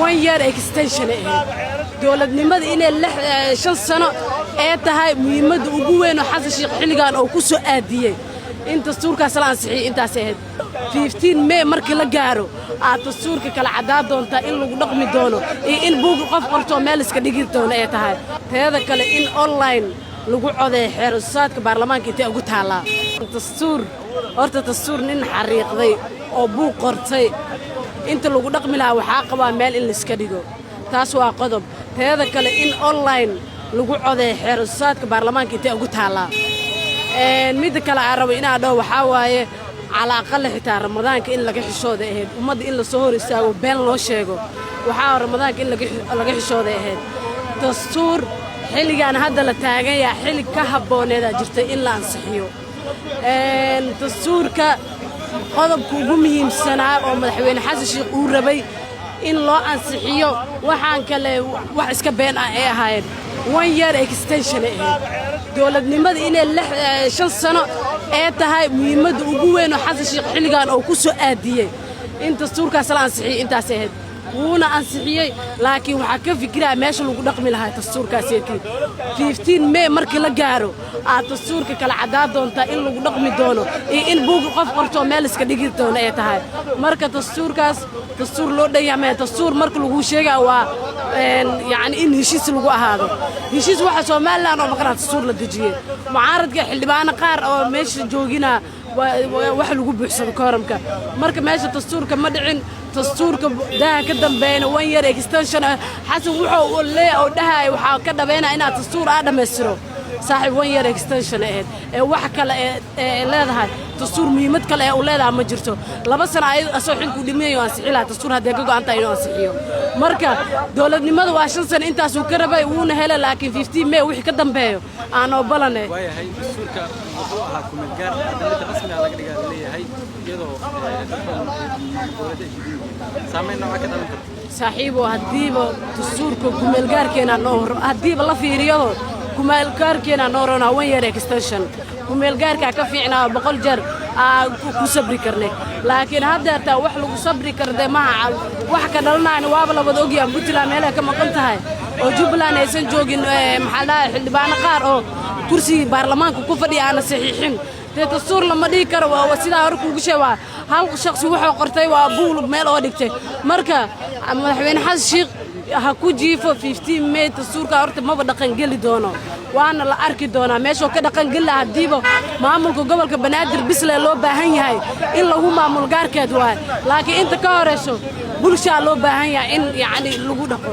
One year extension ay ahayd. Dowladnimada inay 5 sano ee tahay muhiimadda ugu weyn oo Xasan Sheekh xilligan oo ku soo aadiyey in dastuurkaas la ansixiyey intaas ahayd. 15 May markii la gaaro aad dastuurka kala caddaa doontaa, in lagu dhaqmi doono iyo in buug qof qortoo meel iska dhigi doono ee tahay. Teeda kale, in online lagu codeeyo xeerusaadka baarlamaanka intee ugu taallaa dastuur? Horta dastuur nin xariiqday oo buug qortay inta lagu dhaqmi lahaa waxaa qabaa meel in laiska dhigo. Taas waa qodob. Teeda kale, in online lagu codeeyo xeerusaadka baarlamaanka intee ugu taallaa? Midda kale aan rabo inaan dhaho waxaa waaye, cala aqalla xitaa Ramadaanka in laga xishooday ahayd. Ummadda in lasoo hor istaago, been loo sheego, waxaa Ramadaanka in laga xishooday ahayd. Dastuur xilligaan hadda la taagan yahay, xilli ka habbooneedaa jirtay in la ansixiyo dastuurka. Qodobka ugu muhiimsanaa oo Madaxweyne Xasan Sheekh uu rabay in loo ansixiyo, waxaan kale wax iska been ah ay ahaayeen. One year extension ay ahayd. Dowladnimada inay 5 sano ee tahay muhiimadda ugu weyn oo Xasan Sheekh xilligan oo ku soo aadiyey in dastuurkaas la ansixiyey intaas ahayd. Wuuna ansixiyey, laakiin waxaa ka fikiraya meesha lagu dhaqmi lahaa dastuurkaaseetii. 15 May markii la gaaro aad dastuurka kala caddaa doontaa, in lagu dhaqmi doono iyo in buug qof qortoo meel iska dhigi doono ee tahay. Marka dastuurkaas dastuur loo dhan yahay. Dastuur marka laguu sheegaa waa yacni in heshiis lagu ahaado. Heshiis waxa Somaliland oo maqnaa dastuur la dejiyey, mucaaradka xildhibaano qaar oo meesha joogina wax lagu buuxsado kooramka. Marka meesha dastuurka ma dhicin. Dastuurka daaha ka dambeeyna one year extension. Xasan wuxuu leeyahay oo dhahay waxaa ka dhabeynaa inaad dastuur aa dhammaystiro. Saaxiib, one year extension ahayd ee wax kale ee leedahay dastuur, muhiimad kale ee uu leedahay ma jirto. 2 sano asoo xilku dhimayo ansixi lahaa dastuur haddee ka go'an tahay inuu ansixiyo. Marka dowladnimada waa 5 sano, intaasuu ka rabay, wuuna helay, laakiin 15 May wixii ka dambeeyo aan obolane. Waayahay, dastuurka wuxuu ahaa kumeel gaar, hadda mid rasmi ah laga dhigaa leeyahay, iyadoo dad badan dowladda ay diidan yihiin. Saameyn nooca ka dhalan karta? Saaxiibo, haddiiba dastuurka kumeelgaarkeenaa noo hor, haddiiba la fiiriyado kumeelgaarkeenaa noo ronaa. One year extension kumeelgaarkaa ka fiicnaa, 100 jeer aa ku sabri karnay, laakiin haddeertaa wax lagu sabri kardee maha. Wax ka dhalanayna waaba la wada ogyaha. Puntland meelaha ka maqan tahay oo Jubbaland aysan joogin, maxaa dhahay, xildhibaano qaar oo kursigii baarlamaanka ku fadhiya aana saxiixin, dee dastuur lama dhihi karo. Waa sidaa hore kuugu sheeg, waa hal shakhsi wuxuu qortay, waa buul meel oo dhigtay. Marka Madaxweyne Xasan Sheekh ha ku jiifo 15 May dastuurka horta maba dhaqan geli doono, waana la arki doonaa meeshuu ka dhaqan geli lahaa. Haddiiba maamulka gobolka Banaadir bisle loo baahan yahay in lagu maamul gaarkeed waaye, laakiin inta ka horayso bulshaa loo baahan yahay in yacni lagu dhaqo.